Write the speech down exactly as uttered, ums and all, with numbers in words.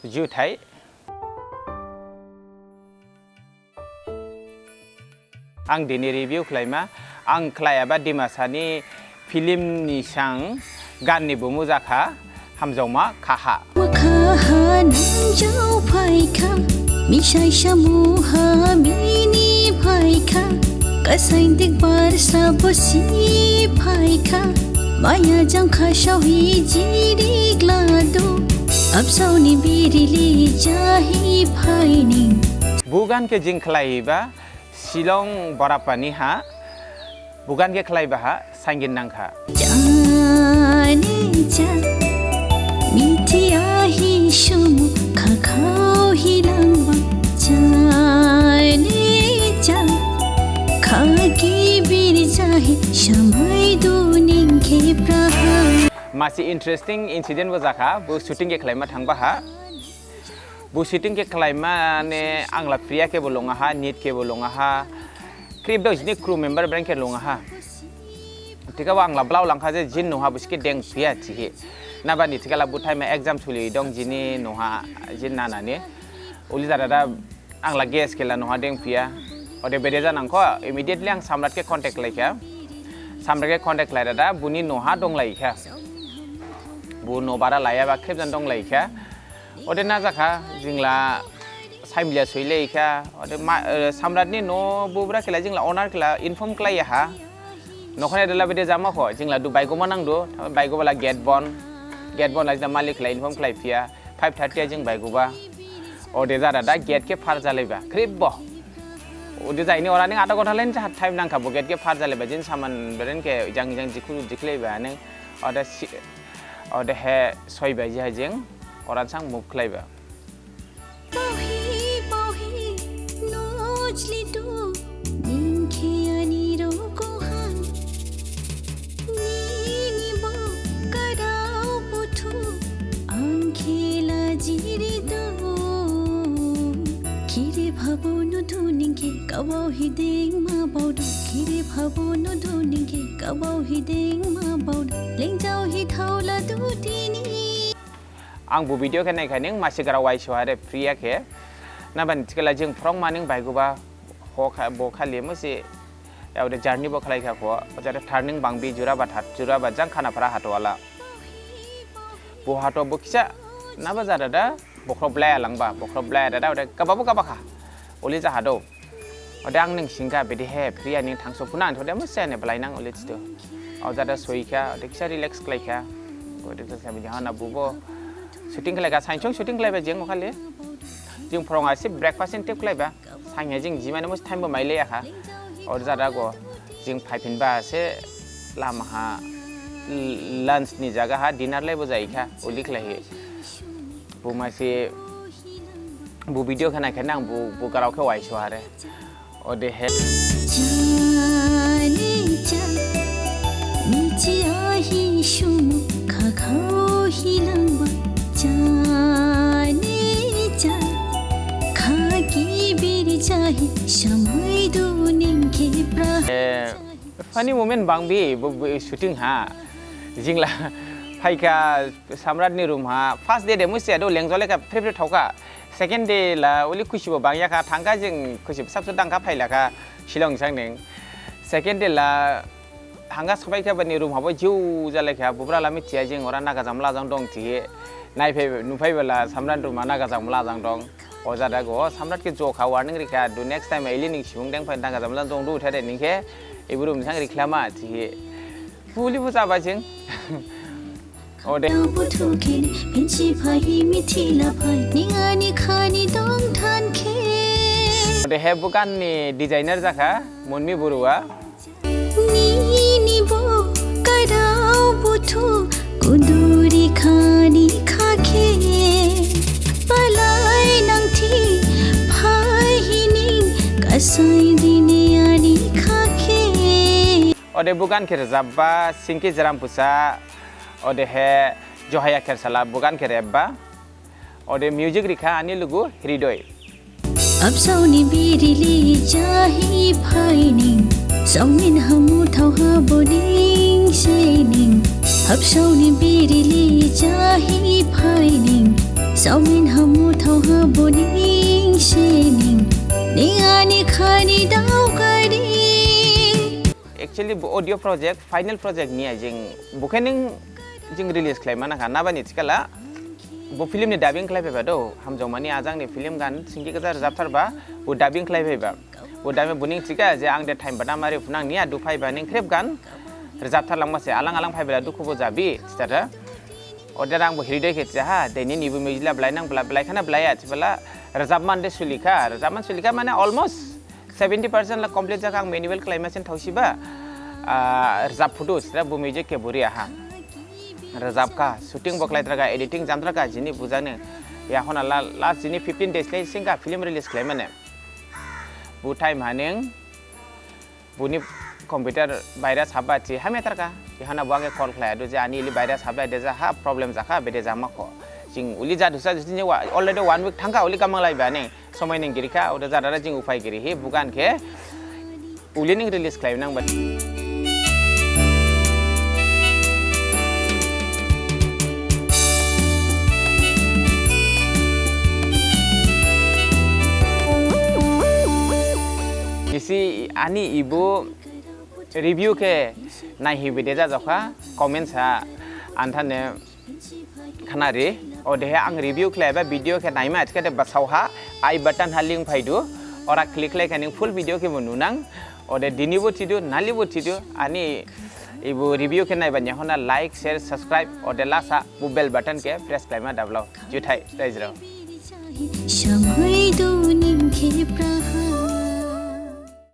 Juthai. Ang dini review khlaima, ang khlaiyaba Dimasa ni film ni sang gan ni bumu jakha Hamjaoma Khaha. Khaha nangjao phaikha, misai samu ha mini phaikha, kasain dik bar sabo si phaikha, maya jang khasao hi jirik ladu, absao ni birili jahi phaining. Bugan khe jing khlaiba Shillong Borapani ha, bugan khe khlaiba ha, sangin nangkha. Jane ja, mithiya hi sumu, khakhao hi langba. Jane ja, khagi birja hi, samai duning khe praha. Masi interesting incident bo jakha, bo shooting khe khlaima thangba ha. Bo shooting khe khlaimane angla Priya khe bo longaha, Nit khe bo longaha, khrip dao jini crew member breng khe longaha. Thikhabo angla blao langkha je jini noha bosi khe dengphiya thihi. Nabani thikhala bo time exam suli dong jini noha, jini nanani. Uli jadada angla guess khela noha dengphiya. Ode bede janangkho, immediately ang Samrat khe contact laikha. Samrat khe contact lai dada, boni noha donglaikha. Bo noh bara laiyaba khrip jan donglaikha. Ode na jakha, jingla saimlia soilaikha. Ode ma, eh, Samrat ni noh bubra khela jingla owner khela inform khlaiyaha. Nokhane dela bede jamakho, jingla du baigoma nangdu, baigobala gate bon. Gate bon la jingla malik khela inform khlaiphiya. Five thirty a jing baigoba. Ode jadada gate khe phar jalaiba. Khrip bo. Ode jaini ora ning adha ghonta lain jaha time nangkha bo gate khe phar jalaiba. Jini saman beren khe jang jang jikhu jiklaiba ning. Ode si, ode he soi baji ha jing oran sang move khlaiba. Baohi, baohi, nojli du, ning khe ani rogo ha. Nini bo kadao buthu, ang khe lajiri du. Khire phabo nudu ning khe, kabao hi dengma baodu. Khire phabo nudu ning khe, kabao hi dengma baodu. Lengjao hi thaola du dini. Ang bo video khe naikha ning masi grao waisoha re Priya khe. Nabani thikhala jing phrongma ning baigoba ho kha, bo khali musi, ya ode journey bo khlaikha kho, ojade turning bangbi juraba that, juraba jang Khanaphara hato ala. Bo hato bo kisa, naba jadada, bokhro blaya langba, bokhro blaya dada, ode gababo gabakha. Uli jahado. Ode ang ning singkha, bedehe, Priya ning thangso phuna, ang thode musi ne blainang uli thidu. Ojada soikha, ode kisa relax khlaikha. Ode kisa bidi hana bubo shooting khlaikha, sainchong shooting khlaiba jing okhali. Jing phrong asi breakfast in tip khlaiba. Sangya jing jimane musi time bo mailaiyakha. Ojada go jing phaiphinba se lama ha lunch ni jaga ha dinner laibo jaikha, uli khlaihi. Bo masi Bo video khe naikhe nang bo, bo grao khe waisoha re. Odehe. Jane ja, mithiya hi sumu, khakhao hi langba. Jane ja, khagi birja hi, samai du ning khe praha. Eh, funny moment bangbi, bo, bo shooting ha. Jingla, phaikha, Samrat ni room ha. First day de musi ado lengjole kha, phre phre thaokha. Second day la uli khusi bo bangyakha, thangkha jing khusi bo sabso dangkha phailakha Shillong sang ning. Second day la hanga sophaikha bani room habo jiu jalaikha, bubra la mithiya jing ora Naga jamla jang dong thihi. Naiphai, nuphaiba la Samrat room ha Naga jamla jang dong. Ojada go, Samrat khe jokha warning rikha, du next time ili ning sibung dengphai Naga jamla jang dong du thade ning khe, ibu room sang rikhlama thihi. Buli bo jaba jing. Ode. Buthu khe, pinsi phai, mithi la phai, ning ani khani dong than khe. Odehe bo gan ni designer jakha, Monmi Baruah. Nini bo kadao buthu, kunduri khani khakhe. Palai nangthi, phai hining, kasai dini ani khakhe. Ode bo gan khe rajabba Sinki Jarambusa, odehe Johaya Khersala bo gan khe rebba. Ode music rikha ani lugu Hridoy. Absao ni birili jahi phaining, songmin hamu thao habo ning sening. Absao ni birili jahi phaining, Saomin hamu thao ha bo ning sining, ning ani khani daogari. Actually, bo audio project, final project niya jing, bo khe ning jing release khlaima nangkha, nabani thikhala, bo film ni dubbing khlaiphaiba do, Hamjaomani Ajang ni film gan, Singki Gajar rajabtharba, bo dubbing khlaiphaiba. Bo dubbing bo ning thikha, je ang de time bada mari phunang niya, du phaiba ning khrip gan, rajabtharlangma se, alang alang phaibala dukhu bo jabi, thithara. Ode rang bo hiri doi khe thiha, de nini bo music la blai nang, bla-, blai khana blaiya, thibala, rajabman de sulikha, rajabman sulikha mane almost seventy percent la complete jakha ang manual khlaima sin thaosiba, ah, rajab phudu, sira bo music khe buri aha. Rajabkha, shooting bo khlaitharkha, editing jamtharkha, jini bujane. Yahon la, last jini fifteen days lai singkha film release khlaimane. Bo time haning, boni computer virus haba thi hamya tharkha. Yahon bo ange call khlaidu je ani ili virus hablai de ja ha problem jakha bede jamakho. Jing uli jadu sa jini wa-, already one week thangkha uli kamang laiba ne. Somai ning girikha, ode jadara jing upai giri hi, bo gan khe uli ning release khlai nangba. Isi ani ebo review khe naihi bede jajakha, comments ha anthane khnari, odehe ang review khlaiba video khe naima thikhade basao ha, I button ha link phaidu, ora click khlai khe ning full video khe bo nunang, ode dini bo thidu, nali bo thidu, ani ebo review khe naiba yahon ha like, share, subscribe, ode last ha bo bell button khe press khlaima dablao. Juthai, raijrao. Samai do ning khe praha.